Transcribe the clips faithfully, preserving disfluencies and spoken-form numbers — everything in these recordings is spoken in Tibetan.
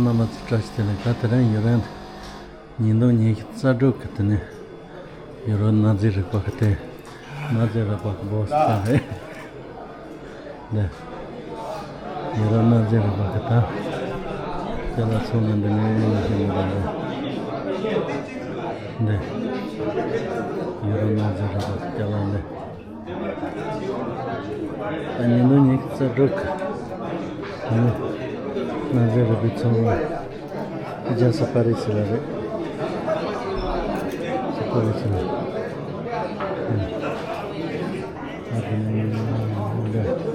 ཚང་མ་ཚོ་བཀྲ་ཤིས་བདེ་ལེགས། ད་དེ་རིང་ཡུ་རོབ་ཉིས་སྟོང་ཉི་ཤུ་རྩ་དྲུག་གི་དེ་ནས་ཡུ་རོབ་གནའ་རྫས་རིག་པ་གི་དེ། གནའ་རྫས་རིག་པ་གི་སྦོག་སི་ཙམ་རེད། འདི་ཡུ་རོབ་གནའ་རྫས་རིག་པ་གི་ད་ཅ་ལག་ཚོང་ཁང་འདི་ནས་ཡོང་བཞིན་པ་རེད། འདི་ཡུ་རོབ་གནའ་རྫས་རིག་པ་གི་ཅ་ལག་འདི། ད་ཉིས་སྟོང་ཉི་ཤུ་རྩ་དྲུག་གི་གནའ་རྫས་རིག་པའི་ཚོང་ཁང་རྒྱལ་ས་པ་རི་སི་ལ་རེད། རྒྱལ་ས་པ་རི་སི་ལ། ཨ་དེ་ནས་འདི།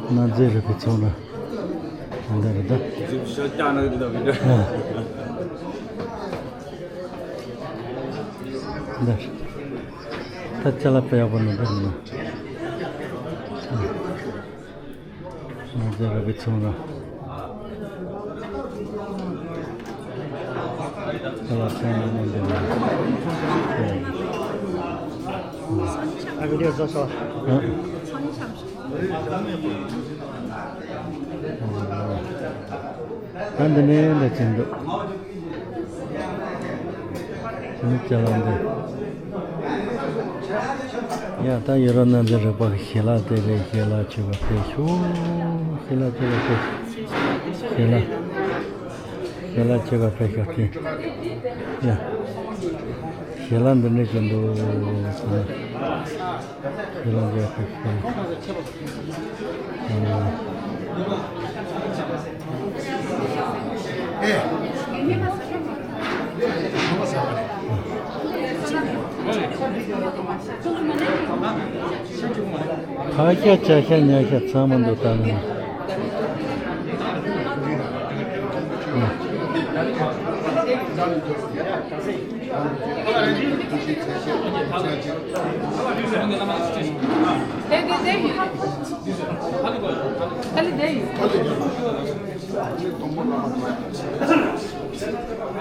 གནའ་རྫས་རིག་པའི་ཚོང་ཁང་། འདི་རེད་ད། ཞོ་བཀྱག་ནི་འདི་འདྲ་མི་འདྲ། འདི་ད་ཅ་ལག་དཔེ་ཡག་པོ་འདུག་འདི་ནི། གནའ་རྫས་རིག་པའི་ཚོང་ཁང་། ཁ་ལག་ཚང་མ་མི་འདུག་ནས། ཨ་བི་ཌིའོ་བཟོ་ཤོག་ཨ། ད་འདི་ནས་འདི་ཅི་འདུག་ཅི་ནི་ཅ་ལག་འདི། ཡ་ད་ཡུ་རོབ་གནའ་རྫས་རིག་པ་གི་ཞལ་ལག་དེ་རེད། ཞལ་ལག་མཆོད་པ་ཕེབས་ཤོག་ཞལ་ལག་མཆོད་པ་ཕེབས། ཞལ་ལག་ཞལ་ལག་མཆོད་པ་ཕེབས་ཤོག་དེ། ཡ། ཞལ་ལག་འདི་འདྲ་ཅིག་འདུག་ཟེར་ན། ཁྱེད་རང་ཚོས་ཁ་ཤས། ཁ་ཤས་ཇ་ཤ་ཉ་ཤ་ཚང་མ་འདུག་ད་ནི།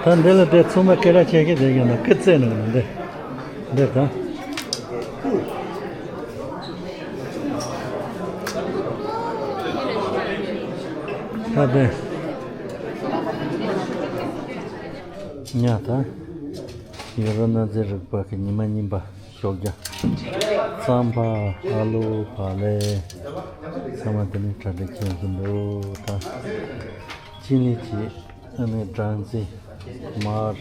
ད་འདི་ལ་དེ་ཚང་མ་སྐད་གྲགས་ཆེ་གི་དེ་ཡིན་ན་སྐུ་རྩེད་ནང་ལ་འདི་འདི་དང་། ད་དེ་ཉ་དང་། ཡུ་རོབ་གནའ་རྫས་རིག་པ་གི་ཉི་མ་རྙིང་པ་ཤོག་རྒྱ། རྩམ་པ། ཨ་ལུ། བག་ལེབ། ཚང་མ་དེ་ནས་གྲ་སྒྲིག་བྱེད་བཞིན་འདུག་ད་ཅི་ནས་ཅི་ཨ་ནི་སྦྲང་རྩི། མར།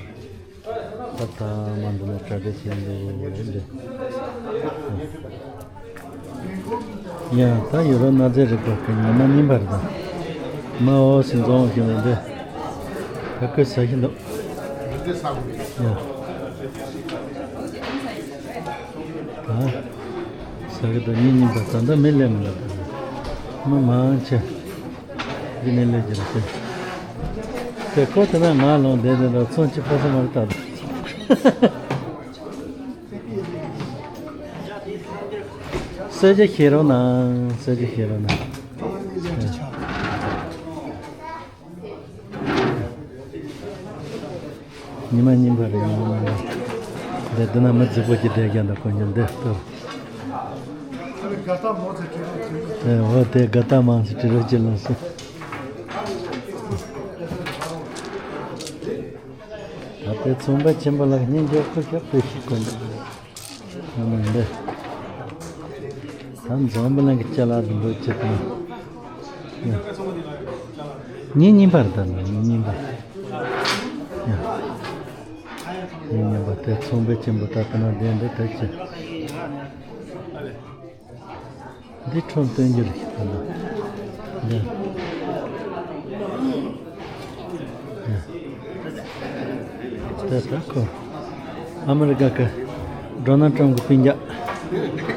ད་ཚང་མ་འདི་ནས་གྲ་སྒྲིག་བྱེད་འདུག་འདི། ཡ་ད་ཡུ་རོབ་གནའ་རྫས་རིག་པ་གི་ཉི་མ་རྙིང་པ་རེད་ད། མ་འོ་སི་འཛོམས་ཤིང་ལ་འདི། ད་ཁོས་ཟ་བཞིན་འདུག་ཡ། ད་ཟ་གི་འདུག་ཉིན་རྙིང་པ་ད་ལྟ་མི་སླེབས་མི་འདུག་མི་མང་ཆེ། འདི་ནས་སླེབས་ཀྱི་རེད་དེ། དེ་ཁོ་དེ་ན་ང་ལོང་བསྡད་དེ་འདུག་ཚོན་གཅིག་ཕོ་སོ་མ་རེད་ད། གསོལ་ཇ་བཞེས་རོགས་གནང་། གསོལ་ཇ་བཞེས་རོགས་གནང་། ཉི་མ་རྙིང་པ་རེད། ཉི་མ་རྙིང་པ། འདི་འདི་ན་མི་རྫིག་པོ་ཅིག་བསྡད་ཀྱང་འདུག་ཁོ་ཉིད་འདི་ལྟོས། ཨེ་འོ་དེ་དགའ་རྟགས་མང་ཚེ་བྲི་རོགས་ཅིག་ལོག་སོང་། ད་ལྟའི་ཚོང་པ་ཆེན་པོ་ལགས་སྙིང་རྗེ་ཁུ་ཤག་པོ་ཞིག་གོ་འདུག་ཨ་མ་འདི། ད་འཛམ་བུ་གླིང་གི་ཅ་ལག་འདི་འདུག་ཅེས་དང་། ཡ། ཉིན་རྙིང་པར་ད་ནི་ཉིན་རྙིང་པ། ཡ། ཉིན་རྙིང་པ་དེ་ཚོང་པ་ཆེན་པོ་ད་ལྟ་ན་བསྡད་འདུག་ད་ཅི། འདི་ཁྲོམ་སྟོན་རྒྱུ་རེད་ད་ལྟ། འདི། འདི། དེ་ལྟར་ཁོ་ཨ་མི་རི་ཀ་གི་ཌོ་ནལ་ཊམ་གི་སྤུན་ཀྱག།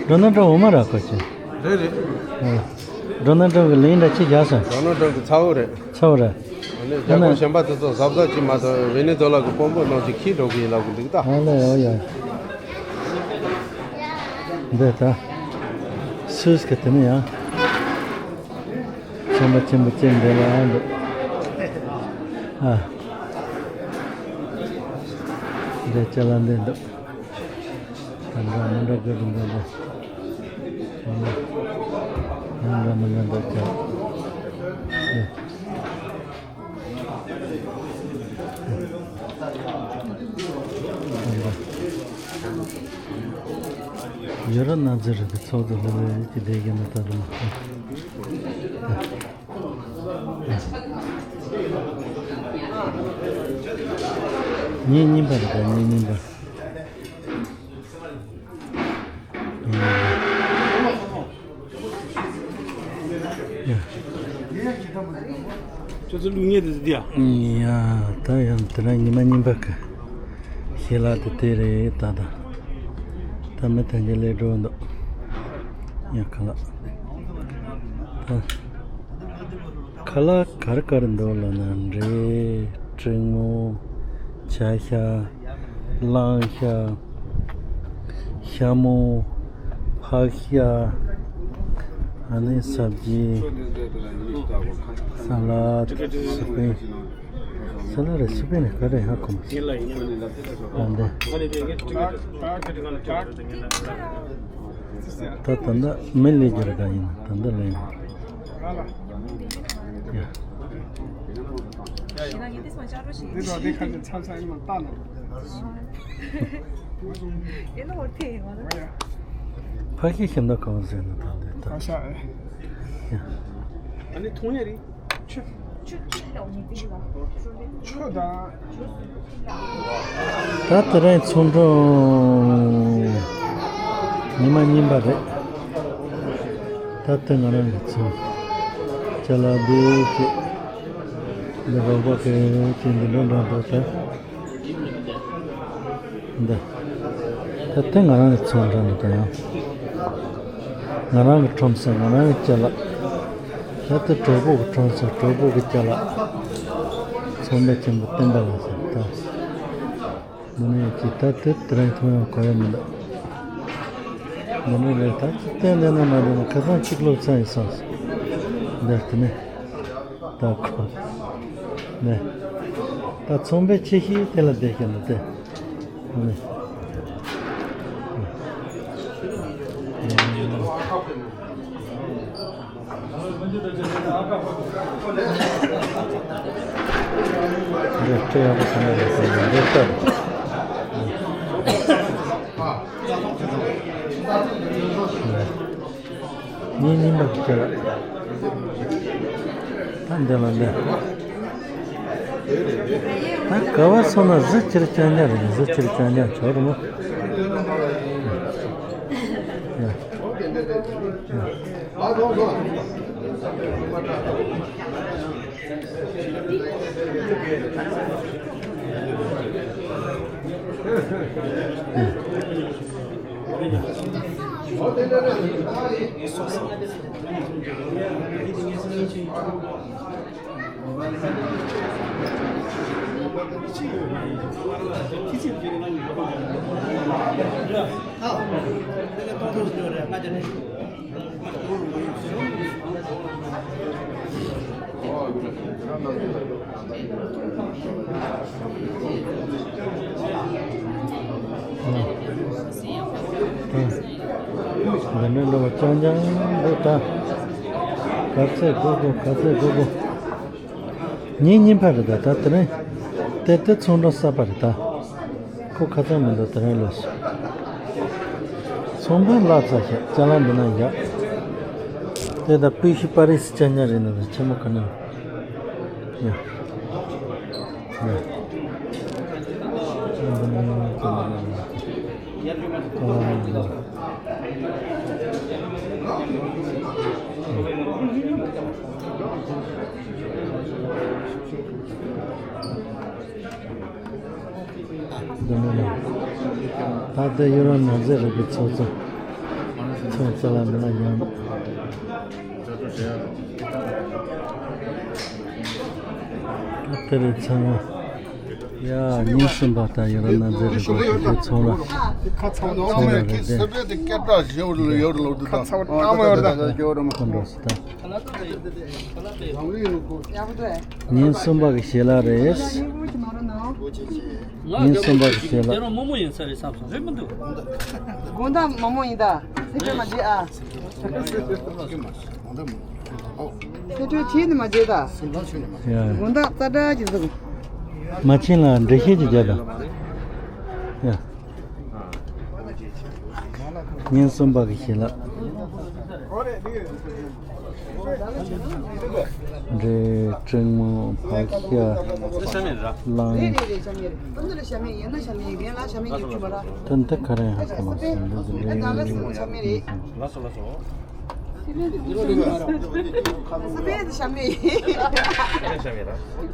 ཌོ་ནལ་ཊམ་འོ་མ་ར་ཁོ་ཆེ། རེད་རེད། ཨ། ཌོ་ནལ་ཊམ་གི་ལན་འདྲ་ཅི་བཞག་སོང་། ཌོ་ནལ་ཊམ་གི་ཚ་བོ་རེད། ཚ་བོ་རེད། ཨ་ནི་ཨ་རྒྱལ་ཁབ་ནི་གཞན་པ་དེ་ཚོ་གཟབ་གཟབ་ཅིག་མ་གཏོགས་ཝེ་ནེ་ཛུ་ཝེ་ལ་གི་དཔོན་པོ་ནང་ཅིག་ཁྱི་འགྲོ་གི་ཡིན་ལབ་གི་འདུག་ད། ཨ་ལེ་ཨོ་ཡ། འདི་ད། སུས་གི་དེ་ནི་ཡང་། ཚོང་པ་ཆེན་པོ་ཅན་འདི་ལ་ཨ་འདུག་ཨ། འདི་ཅ་ལག་འདི་འདུག་ད་འདྲ་མི་འདྲ་དགོས་འདུག་འདི་འདྲ། འདྲ་མི་འདྲ་འདུག་ཅག་ཡོ་རོབ་ནང་ཚོ་རེད་དེ་ཚོགས་འདུ་ལྷོད་ལྷོད་ཀྱི་བསྡད་ཀྱི་ན་ད་དུང་། ཉིན་གཉིས་པ་རེད་ད་ཉིན་གཉིས་པ། ཁྱོད་ཚོ་ལུགས་ངེས་དེ་འདི་ཡ། ཡ། ད་ཡང་དེ་རིང་ཉི་མ་གཉིས་པ་གི་ཞལ་ལག་དེ་དེ་རེད་ད་ད། ད་མི་ཐམས་ཅད་སླེབས་འགྲོ་འདུག་ཡ་ཁ་ལག་ད། ཁ་ལག་ག་རེ་ག་རེ་འདུག་ལབ་ན་འབྲས། ཀྲིན་མོ། བྱ་ཤ། གླང་ཤ། ཤ་མོ། ཕག་ཤ། ཨ་ནི་སབ་ཇི། ས་ལད། སི་པིན། ས་ལད་རེད་སི་པིན་རེད་ག་རེ་ཧ་གོ་མ་སོང་། ཨ་འདི། ད་ད་ལྟ་མི་ལས་རྒྱུ་རེད་ད་ཡིན་ན་ད་ལྟ་ལས་ཡིན། ཡ། འདི་ཚོ་འདི་ཁ་ཅིག་ཚར་ཚར་ཡིན་ནམ་ལྟ་ན། ཕ་གི་ཤིང་ཏོག་གང་ཟེར་ན་ད་འདི་ད། ཕ་ཤ་ཨེ། ཡ། ཨ་ནི་མཐོང་ཡ་རེད། ཆུ། ཆུ་དང་། ད་དེ་རིང་ཚོང་ཁྲོམ་ཉི་མ་གཉིས་པ་རེད། ད་དེ་ང་རང་གི་ཚོང་ཅ་ལག་འདི་ཅིག་འདི་རོགས་པ་གི་ཅིག་འདི་འགྲོ་འགྲོ་འདུག་ད། འདི། ད་དེ་ང་རང་གི་ཚོང་འགྲོ་འདུག་ད་ཡང་། ང་རང་གི་ཁྲོམ་ས་ང་རང་གི་ཅ་ལག་ད་དེ་གྲོགས་པོ་གི་ཁྲོམ་ས་གྲོགས་པོ་གི་ཅ་ལག་ཚོང་པ་ཆེན་པོ་བསྟན་པ་ལགས་སོ་ད། འདི་ནས་ཅིག་ད་དེ་དེ་རིང་ཐོན་ཡོང་གོ་ཡ་མི་འདུག་འདི་ནས་རེད་ད་ཅིག་བསྟན་ལས་ན་མ་འདི་ནས་ཁ་སང་གཅིག་ལོབས་ཚར་ཡིན་སོང་། འདི་དེ་ནས་ད་ཁོ་ནས་ད་ཚོང་པའི་ཆེ་ཤོས་དེ་ལ་བསྡད་ཀྱི་འདུག་སྟེ། ནས། འདི་སྤྲད་ཡག་པོ་ཟེར་ན་རེད་ཟེར་ནས་འདི་ལྟར། གཉིས་གཉིས་མ་ཁྱེར། ད་འདི་ལ་འདི། ད་ག་བ་སོང་ན་གཟི་ཁྱེར་རྐྱང་རྐྱང་རེད། གཟི་ཁྱེར་རྐྱང་རྐྱང་ཆོག་རེད་མོ། ཡ། ཡ། འདི་ནི་ལོ་རྐྱང་རྐྱང་འདུག་ད། ག་ཚད་དགོས་དགོས་ག་ཚད་དགོས་དགོས། ཉིན་གཉིས་པ་རེད་ད། ད་དེ་རིང་དེ་དེ་ཚོང་འགྲོ་གསར་པ་རེད་ད། ཁོ་ཁ་ཚང་མི་འདུག་དེ་རིང་ལོས། ཚོང་པ་ལ་ཚ་ཤག་ཅ་ལག་འདི་ན་བཞག་དེ་ད་པི་ཤི་པ་རི་སི་ཅ་ཉ་རེད་ན་ད་ཆེན་མོ་ག་ནས་ཡ། ཡ། ཡ། ཅ་ལག་འདི་ན་ཡ། ཅ་ལག་འདི་ན་ཡ། ད་ལྟ་ཡུ་རོབ་ནང་རྩེད་རིག་པའི་ཚོགས་གཙོ་ཚོགས་གཙོ་ལ་མི་ལ་ཡང་ཨ་ཏི་རི་ཚང་མ་ཡ་ཉིན་གསུམ་པ་ད་ཡུ་རོབ་ནང་རྩེད་རིག་པའི་ཚོགས་ར་ཚོགས་ར་རེད་དེ། ཁོ་འགྲོ་སི་ད། ཉིན་གསུམ་པ་གི་ཞལ་ལག་རེད། ཉིན་གསུམ་པ་གི་ཞལ་ལག་དེ་རང་མོག་མོག་ཡིན་ས་རེད་བསམ་སོང་། རེད་མི་འདུག་དགོང་དག་མོག་མོག་ཡིན་ད། ཚེ་སྒྲོལ་མ་བརྗེད་ཨ། ཚེ་སྒྲོལ་བྱས་ནས་མ་བརྗེད་ད། ཡ། དགོང་དག་རྩ་དྲག་གི་ཟུག་མ་ཕྱིན་ལ་འགྲེལ་བཤད་ཅིག་རྒྱབ་དང་། ཡ། ཉིན་གསུམ་པ་གི་ཞལ་ལག་འབྲས། སྲེག་མོ། ཕག་ཤ། གླང་། ད་འདི་ག་རེ་ཧ་གོ་མ་སོང་འདི་འདི་འདྲའི།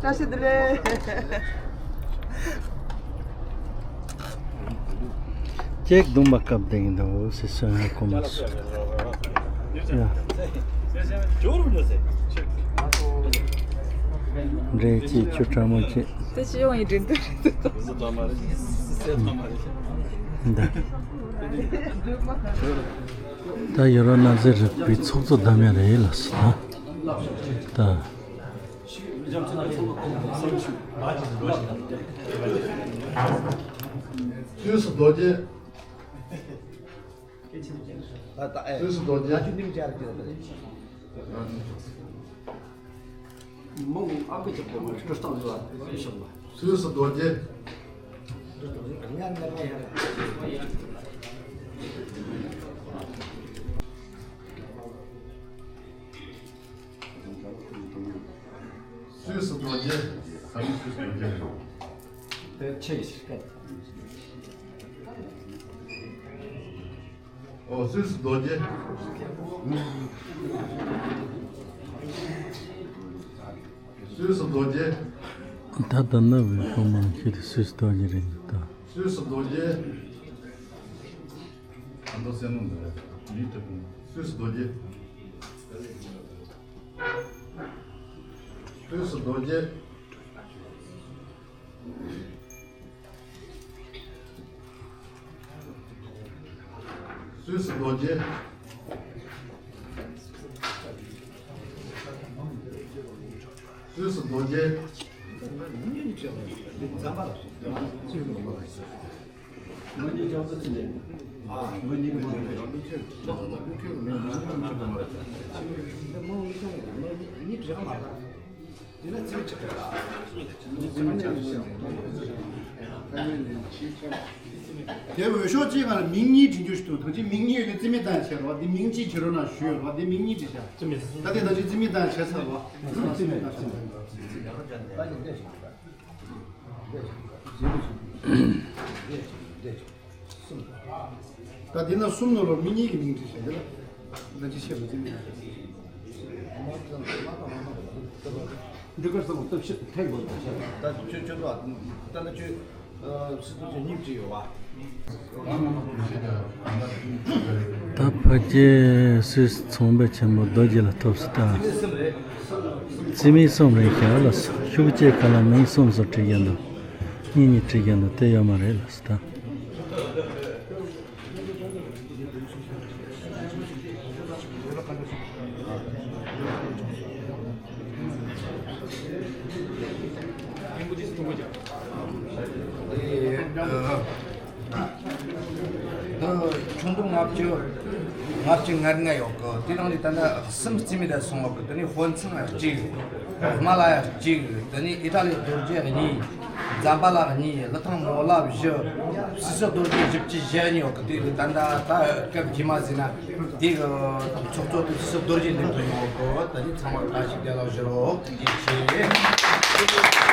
བཀྲ་ཤིས་བདེ་ལེགས། ཅེག་བརྡུངས་པ་སྐབས་དེ་ཡིན་འདུག་ཟེར་སོང་ཡང་གོ་མ་སོང་། ཡ། འདྲེ་ཅིག་ཆུ་ཕྲ་མོ་ཅིག་དེ་ཅི་ཡོང་ཡི་འདྲེ་འདུག་འདི། ད་ཡོ་རོབ་གནའ་རྫས་རིག་པའི་ཚོགས་གཙོ་བདམས་ཡ་རེད་ལ་སོ་ད། དུས་སུ་རྡོ་རྗེ། དུས་སུ་རྡོ་རྗེ། དུས་སུ་རྡོ་རྗེ། སུད་སི་རྡོ་རྗེ། ཨ་ནི་སུད་སི་རྡོ་རྗེ་རེད། དེ་ཆེ་ཞིག་སྐད། ཨོ་སུད་སི་རྡོ་རྗེ། སུད་སི་རྡོ་རྗེ། ད་ལྟ་ན་བའི་ཤོག་མང་ཤོས་དེ་སུད་སི་རྡོ་རྗེ་རེད་འདུག་ད། སུད་སི་རྡོ་རྗེ། ཨ་མདོ་སེམས་ནང་འདུག་རེད། མི་ཐུབ་ཀྱི་སུད་སི་རྡོ་རྗེ། སུད་སི་རྡོ་རྗེ། སུད་སི་རྡོ་རྗེ། སུད་སི་རྡོ་རྗེ། དེ་འོས་ཤོག་གཅིག་སྒང་ལ་མིང་གཉིས་བྲིས་རྒྱུ་ཞིག་འདུག་ཐམས་ཅད་མིང་གཉིས་ཡོད་དུས་རྩིས་མེད་བཏང་ཡ་བྱས་རོགས། འདི་མིང་གཅིག་བྱེད་རོགས་གནང་ཞུས་ཡོད་རོགས། འདི་མིང་གཉིས་བྲིས་བཞག་ད་དེ་ད་ཅི་རྩིས་མེད་བཏང་ཡ་བྱས་ཚར་རོགས། རྩིས་མེད་བཏང་། རྩིས་མེད་བཏང་། ད་འདི་ན་གསུམ་ནང་ལོགས་མི་གཉིས་ཀྱི་མིང་བྲིས་ཤག་འདི་ལ་ན་ཅི་ཤེས་པ་འཛིན་མི་ཡོད། འདི་གར་སོང་སྟབས་ཤིག་ཐེག་དགོས་ད་ཤག་ད་ཁྱོད་ཁྱོད་ཚོ་ད་ལྟ་ཁྱོད་སི་ཏུ་ཁྱོད་གཉིས་བྲིས་ཡོད་བ། ད་ཕལ་ཆེར་སུད་སི་ཚོང་དཔོན་ཆེན་པོ་རྡོ་རྗེ་ལ་ཐོབ་སོང་ད། རྩིས་མེད་གསུམ་རེད་ཤག་ལ་ཤུགས་ཆེ་ཁ་ལ་མིང་གསུམ་སོགས་བྲིས་ཀྱི་འདུག་གཉིས་གཉིས་བྲིས་ཀྱི་འདུག་དེ་ཡོད་མ་རེད་ལ་སོ་ད། ད་ཆུང་དུ་ལྔ་བཅུ་ལྔ་བཅུ་ང་ལྔ་ཡོད་གི། དེ་རིང་ལས་ད་ནི་གསུམ་རྩིས་མེད་དུ་སོང་བ་གི། དེ་ནས་དཔོན་ཚང་གཅིག་ཧི་མ་ལ་ཡ་གཅིག་དེ་ནས་ཨི་ཊ་ལི་རྡོ་རྗེ་གཉིས། ཛམ་བྷ་ལ་གཉིས། ཀླུ་ཐང་མོ་ལ་བཞི། སུད་སི་རྡོ་རྗེ་བཞི་བཅུ་ཞེ་གཉིས་ཡོད་གི། དེ་ད་ལྟ་ད་སྐབས་རྗེས་མ་ཟིན་ན་དེ་གི་ཚོགས་གཙོ་དེ་སུད་སི་རྡོ་རྗེ་འདེམས་ཐོན་ཡོད་གི། ད་ནི་ཚང་མ་བཀྲ་ཤིས་བདེ་ལེགས་ཞུ་རོགས། ཐུགས་རྗེ་ཆེ།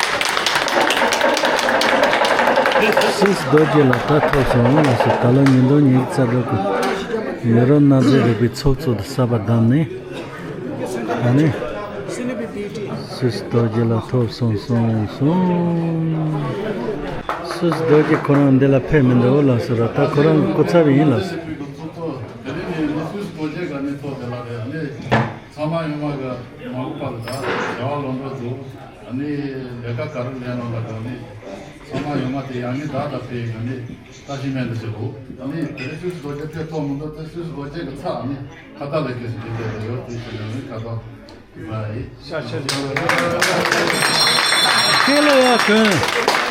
སུད་སི་རྡོ་རྗེ་ལགས་ད་ཐོབ་སོང་ལགས་སོ། ད་ལོ་ཉིས་སྟོང་ཉི་ཤུ་རྩ་དྲུག་གི་ཡོ་རོབ་གནའ་རྫས་རིག་པའི་ཚོགས་གཙོ་དེ་གསར་པ་བདམས་ནས། ཨ་ནི། སུད་སི་རྡོ་རྗེ་ལགས་ཐོབ་སོང་སོང་སོང་། སུས་རྡོ་རྗེ་ཁོ་རང་འདི་ལ་ཕེབས་མི་འདུག་ལགས་སོ། ད་ཁོ་རང་གི་སྐུ་ཚབ་ཡིན་ལགས་སོ། དེ་རིང་ནི་སུས་རྡོ་རྗེ་ག་ནི་ཐོག་དེ་ལ་རེད། ཨ་ནི་ཚང་མ་ཡོང་མ་ག་མ་གུ་པ་ལ་ད་རྒྱལ་བ་བློ་གྲོས་འདུག་ཨ་ནི་ལས་ཀ་ག་རེ་ལས་ནོ་ལ་ད་ནི་ཚང་མ་ཡོང་མ་དེ་ཡང་ནི་ད་ད་ཕེབས་ག་ནི་ད་ཤི་མེད་འདི་ཟེར་འདུག་ཨ་ནི་དེ་རིང་སུས་རྡོ་རྗེ་ཕེབས་ཐོག་མི་འདུག་དེ་སུས་རྡོ་རྗེ་གི་ཚ་ཨ་ནི་ཁ་ད་ལ་སྐྱེས་སུ་འདི་དེ་ཡོད་དེ་ཤི་ནི་ཁ་ད། ཤ་ཤ་ཤ། ཁེ་ལོ་ཡ་གོན།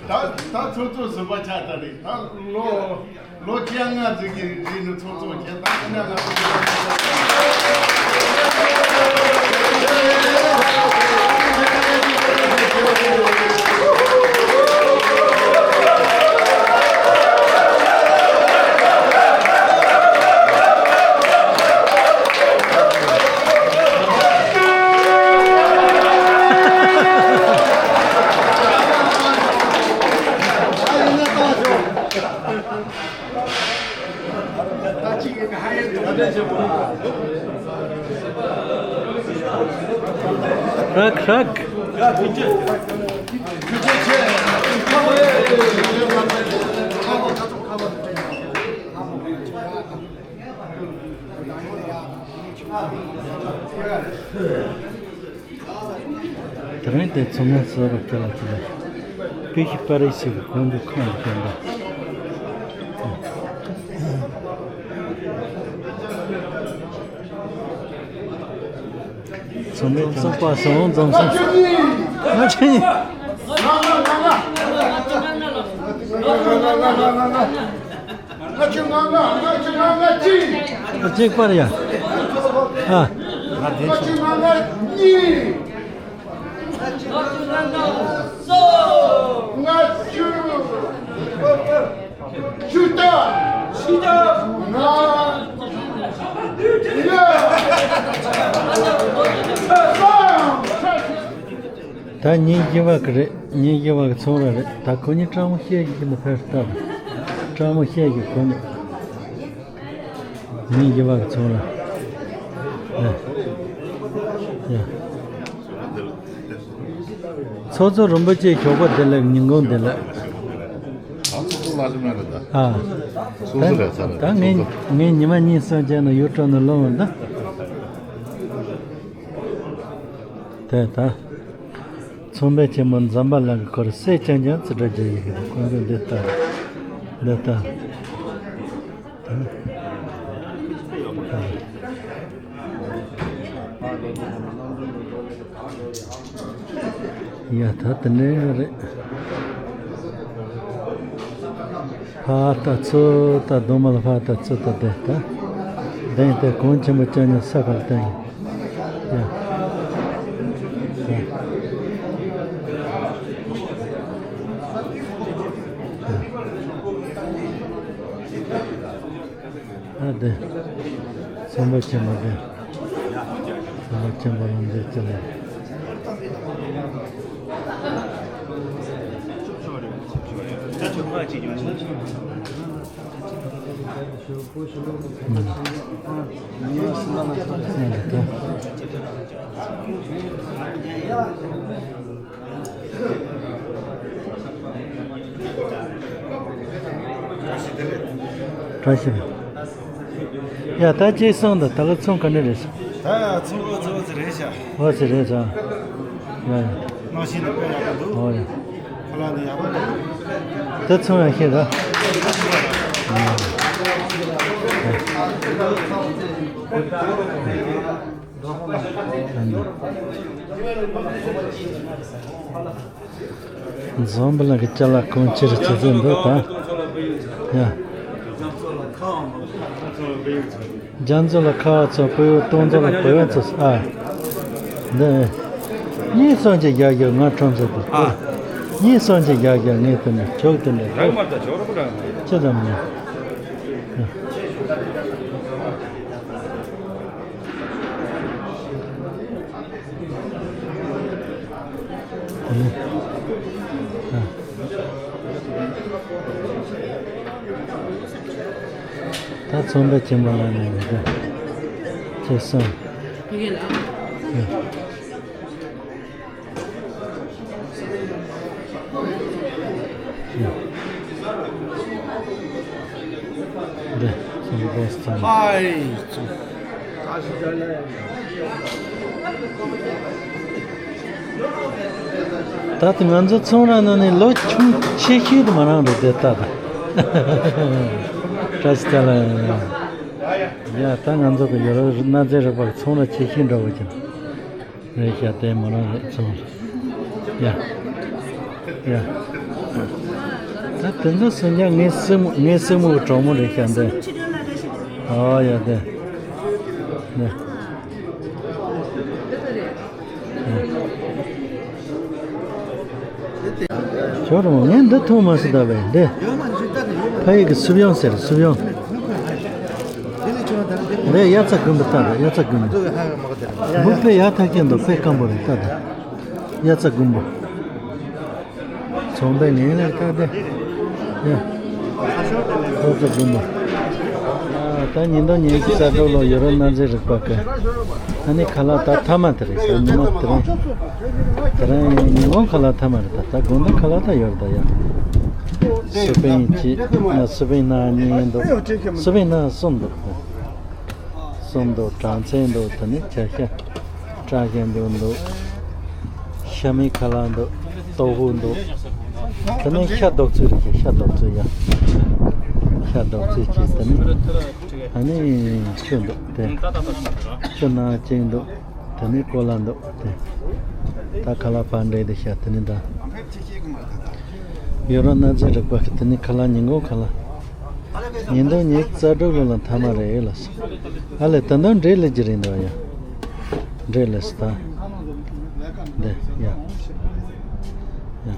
ད་ད་ཚོད་ཚོད་ཟིན་པ་ཆགས་ད་རེད། ད་ལོ་ལོ་བཅོ་ལྔ་ཙམ་གྱི་རིང་ནས་ཚོགས་གཙོ་བྱས། ད་ཕྱི་ནས་ང་ཚོ་རག་རག་དེ་རིང་དེ་ཚང་མ་གསར་པ་སྐྱེ་ལ་དེ་ལ་པི་ཤི་པ་རི་ཤི་གི་དགོན་པའི་ཁང་དུ་བསྟན་པ། ཚང་མས་ཚང་པ་སོང་འཛོམས་སོང་། ང་ཆེ་ཉི། ལྔ་བཅུ་ང་ལྔ། ལྔ་བཅུ་ང་ལྔ། གཅིག་གཅིག་པར་ཡ། ཨ། ལྔ་བཅུ་ང་ལྔ་གཉིས། ལྔ་བཅུ་ང་ལྔ་གསུམ། ལྔ་བཅུ་ང་ལྔ་བཅུ། བཅུ་དང་། བཅུ་དང་། ལྔ། ལྔ། གསུམ། ད་ཉིན་བཞི་བ་གི་རེད། ཉིན་བཞི་བ་གི་ཚོང་ར་རེད། ད་ཁོ་གཉིས་སྤྲང་མོ་བཤད་ཀྱི་ནི་ཕེབས་ལྟ་བུ། སྤྲང་མོ་བཤད་ཀྱི་ཁོ་གཉིས། ཉིན་བཞི་བ་གི་ཚོང་ར། ཡ། ཡ། ཚོགས་གཙོ་རིན་པོ་ཆེ་ཞོགས་པ་བདེ་ལེགས། ཉིན་གུང་བདེ་ལེགས། ཨ། ད་ངས་ངས་ཉི་མ་གཉིས་གསུམ་བྱས་ན་ཡུལ་གྲོང་ནས་ལོང་བ་འདི། དེ་ད། ཚོང་དཔོན་ཆེན་མོ་འཛམ་བྷ་ལ་གི་སྐོར་གསལ་རྐྱང་རྐྱང་ཅིག་འགྲོ་རྒྱུ་ཡིན་གྱི་འདུག་ཁོང་ཚོས་འདི་ལྟ། འདི་ལྟ། ཡ་ད་དེ་འདྲ་རེད། ཕ་ད་ཚུ་ད་གདོང་མ་ལ་ཕ་ད་ཚུ་ད་བསྡད་ད། བསྡད་དེ་གོང་ཆེན་པོ་ཅན་ནི་ས་ཁར་བསྟན་ཡ། ཨ་བསྡད། ཚོང་པ་ཆེན་པོ་བསྡད། ཚོང་པ་ཆེན་པོ་ལ་འདི་ཅི་ལ། བཀྲ་ཤིས། ཡ་ད་ཅི་སོང་། ད་ད་ལོ་ཚོང་ག་འདྲ་རེད་ཤག་ད་ཚོང་ལོ་ཚོ་ཚོ་རེད་ཤག་འོ་ཚོ་རེད་ཤག་ཡ་ཡ། ནང་བཞིན་དུ་དཔེ་ཡག་པོ་འདུག་འོ་ཡ། ཁ་ལག་འདི་ཡག་པོ་འདུག་ད་ཚོང་ཡག་ཤོས་རེད། འཛམ་བུ་གླིང་གི་ཅ་ལག་གང་ཆེ་རུ་ཆེ་ཚད་འདུག་ད། ཡ། རྒྱ་མཚོ་ལ་ཁ་བ་ཚོ་བོད་ཡུལ་སྟོང་ཚོ་ལ་བོད་ཡུལ་ཚོ་ཨ། འདི། གཉིས་གསུམ་གྱི་རྒྱ་རྒྱ་ང་ཁྲོམ་ཚོ་འདུག་ཨ། གཉིས་གསུམ་གྱི་རྒྱ་རྒྱ་ངས་དེ་ནས་ཁྱོད་དེ་འདྲ་རག་མ་ད་ཇོ་རོ་པོ་རང་ཅི་ཙམ་ནས། ད་ཚོང་པ་ཆེན་པོ་ལ་ནས་འདི་ཁྱེད་སོང་། ཕ་གི་ལ། འདི་ཚོང་པ་ཚོང་། ཨའི་ཚོང་། ད་ལྟ་ང་ཚོ་ཚོང་ར་ནང་ནས་ལོ་ཆུང་ཆེ་ཤོས་དུ་མ་རང་རེད་དེ་ད་ད། བཀྲ་ཤིས་བདེ་ལེགས། ཡ་ད་ང་ཚོ་གི་ཡོ་རོབ་གནའ་རྫས་རིག་པ་གི་ཚོང་ར་ཆེ་ཤོས་འདྲ་བོ་ཅིག་རེད་ཤག་དེ་མོ་རང་རེད་ཚོང་ར། ཡ། ཡ། ད་དེ་ཚོ་སུ་ཉག་ངའི་སྲིང་མོ་ངའི་སྲིང་མོ་གི་གྲོགས་མོ་རེད་ཤག་འདི། ཨོ་ཡ་དེ། ནས། ཁྱོད་རང་ངས་འདི་མཐོང་མ་སྲིད་ད་བས་འདི། ཕ་ཡི་གི་སུབ་ཡང་ཟེར་སུབ་ཡང་། འདི་དབྱར་རྩྭ་དགུན་འབུ་ལྟ་དང་དབྱར་རྩྭ་དགུན་འབུ། འབུ་དཔེ་ཡག་ཐག་ཆོད་འདུག་དཔེ་སྐམ་པོ་རེད་ལྟ་དང་། དབྱར་རྩྭ་དགུན་འབུ། ཚོང་པའི་ངན་ལས་ཁག་དེ། ཡ། ཁོ་ཚོ་རྒྱུ་མ། ད་ཉིན་དང་ཉིན་གྱི་གསར་འགྲོ་ལོ་ཡོ་རོབ་གནའ་རྫས་རིག་པ་གི། ཨ་ནི་ཁ་ལག་ད་ཐ་མ་དེ་རེད་ད་ཉི་མ་དེ་རིང་། དེ་རིང་ཉིན་གུང་ཁ་ལག་ཐ་མ་རེད་ད་ད་དགོང་དག་ཁ་ལག་ད་ཡོད་རེད་ད་ཡ། སི་པན་གྱི་ང་སི་པན་ན་གཉིས་འདུག་སི་པན་ན་གསུམ་འདུག་གསུམ་འདུག་གྲང་ཚལ་འདུག་དེ་ནས་བྱ་ཤ། སྐྲ་ཤ་འདུག་འདུག་ཤ་མེད་ཁ་ལག་འདུག་ཏོག་ཧུ་འདུག་དེ་ནས་ཤ་རྡོག་ཚོད་རེད་ཤ་ཤ་རྡོག་ཚོད་ཡ། ཤ་རྡོག་ཚོད་ཅིག་དེ་ནས་ཨ་ནི་ཆུ་འདུག་དེ་ཆུ་ནང་ཅིག་འདུག་དེ་ནས་ཀོ་ལ་འདུག་དེ་ད་ཁ་ལག་ཕར་འདྲེས་དེ་ཤ་དེ་ནས་ད་ཡོ་རོབ་གནའ་རྫས་རིག་པ་གི་དེ་ནས་ཁ་ལག་ཉིན་གུང་ཁ་ལག་ཉིན་དང་ཉིན་རྩ་གྲུབ་ལ་ལ་མཐའ་མ་རེད་ལ། ཨ་ལས་ད་ནང་འདྲེ་ལས་ཀྱི་རིང་འདུག་ཡ། འདྲེ་ལས་སི་ད། འདི་ཡ། ཡ།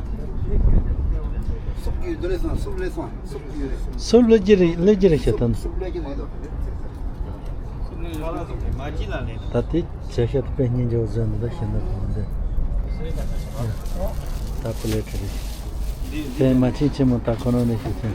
སུབ་ལས་ཀྱི་རིང་ལས་ཀྱི་རིང་ཤ་ད་ནི། ད་དེ་བྱ་ཤ་དེ་དཔེ་སྙིང་རྗེ་བོ་བཟོས་འདུག་ད་ཤེས་ན་གོ་འདི། ཡ། ད་པུ་ལེ་ཁྲི་རེད། དེ་མ་ཕྱིན་ཆེན་མོ་ད་ཁོ་རང་ནས་ཤེས་ཆེན།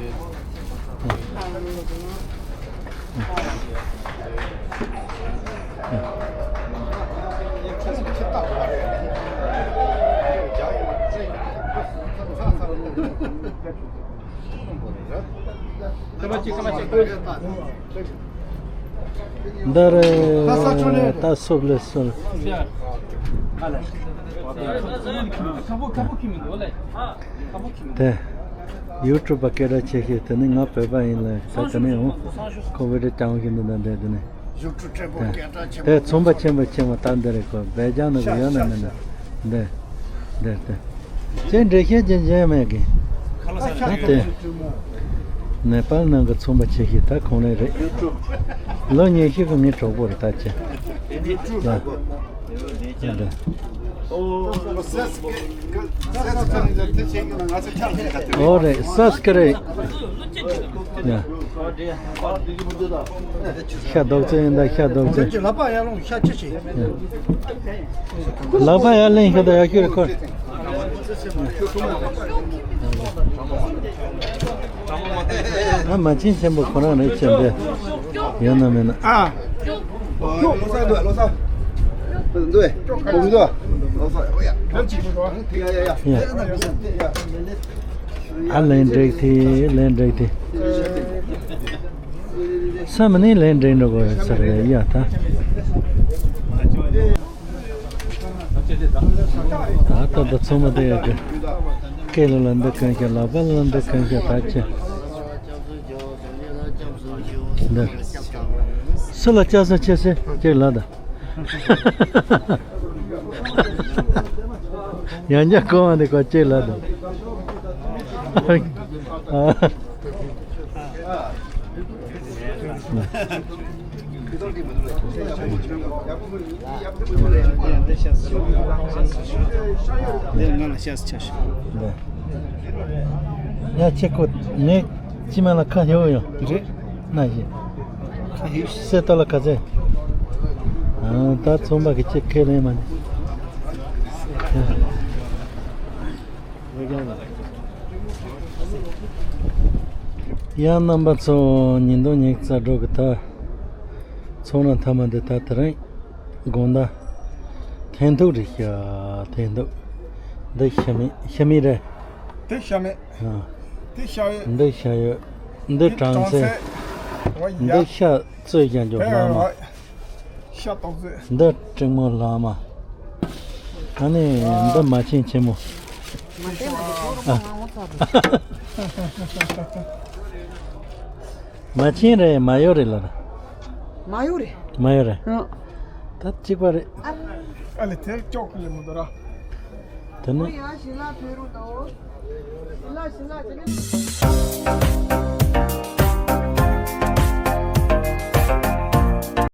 འདི་རེད། ད་སོབ་ལེ་སོལ། དེ། ཡུ་ཊུབ་པ་སྐད་གྲགས་ཆེ་ཤོས་དེ་ནི་ང་བོད་པ་ཡིན་ལ་ད་དེ་ནས་འོང་ཁོ་བོད་རེ་ཀྱང་ཤིན་ཏུ་ནན་དེ་དེ་ནས། དེ་ཚོང་པ་ཆེན་པོ་ཆེན་པོ་ད་འདི་རེད་ཁོ་སྦེ་ཀྱང་ནི་གི་ཡོད་ན་མེད་ན་འདི་འདི་དེ་ཁྱེད་འདྲེ་ཤེས་ཀྱི་འཇལ་མེད་གི་ད་དེ་ནེ་པཱལ་ནང་གི་ཚོང་པ་ཆེ་ཤོས་ད་ཁོང་རེ་རེད། ལོ་ཉི་ཤུ་གི་ངའི་གྲོགས་པོ་རེད་ད་ཁྱེད་ཡ། འདི། ཨོ་རེད་སཱ་སི་ཀི་རེད། ཡ། ཤ་རྡོག་ཙེ་ཡིན་ད་ཤ་རྡོག་ཙེ། ལག་པ་ཡར་ལོང་ཤ་ཅི་ཆེ། ལག་པ་ཡར་ལེན་ཤ་ད་ཡར་ཤུ་རེ་ཁོ། ཨ་མ་ཆེན་ཆེན་པོ་ཁོ་རང་རེད་ཆེན་པོ། ཡོད་ན་མེད་ན། ཨ། ཁྱོད་ལོ་སར་འདུག་ལོ་སར། འདུག་གོང་འདུག་ལོ་སར། ཡ་ཡ་ཡ། ཨ་ལན་འགྲིག་དེ་ལན་འགྲིག་དེ། ས་མ་ནི་ལན་འགྲིག་འགྲོ་གོ་ས་རེད་ཡ་ད། ད་ལྟ་འདི་ཚང་མ་དེ་ཡོད་ཀྱི། སྐེ་ལ་ལ་འདི་གོན་ཤག་ལག་པ་ལ་འདི་གོན་ཤག་ད་ཅི། འདི། སུ་ལ་སྐྱག་ཟ་ཆེ་སེ་ཅིག་ལ་ད། ཡང་བསྐྱར་གོ་བ་འདི་གོ་ཅིག་ལ་ད། འདི་ང་ལ་ཤ་ཆ་ཤོག་ཡ་ཁྱེད་ཁོ་ངས་ཅི་མ་ལ་ཁ་ཧེའོ་ཡོང་རེད་ན་ཞེ། ཁ་ཧེའོ་སེ་ཏོ་ལ་ཁ་ཚེ། ཨ་ད་ཚོང་པ་གི་ཁྱེད་ཁས་ལེན་མ་ནི། ཡ། ཡང་རྣམ་པ་ཚོ། ཉིན་དང་ཉིན་གྱི་རྩྭ་སྒྲོ་གི་ཐ་ཚོང་ན་ཐ་མ་འདི་ད་དེ་རིང་དགོང་དག་ཐེན་ཐུག་རེད་ཤག་ཐེན་ཐུག་འདི་ཤ་མེད་ཤ་མེད་རེད། དེ་ཤ་མེད། ཨ། དེ་ཤ་ཡོད། འདི་ཤ་ཡོད། འདི་དེ་གྲང་ཚལ། གྲང་ཚལ། འོ་ཡ། འདི་ཤ་བཙོས་ཀྱང་འཇོག་ལ་མ། ཤ་ཏོག་ཙེ། འདི་སྤྲིན་མོ་ལྷག་མ། ཨ་ནི་འདི་མ་ཆེན་ཆེན་མོ། མ་ཆེན་རེད། མ་ཡོ་རེད་ལ། མ་ཡོ་རེད། མ་ཡོ་རེད། ཨ། ད་གཅིག་པ་རེད། ཨ་ལེ་དེར་ཅོག་ལེ་མོ་དོ་ར། དེ་ནི།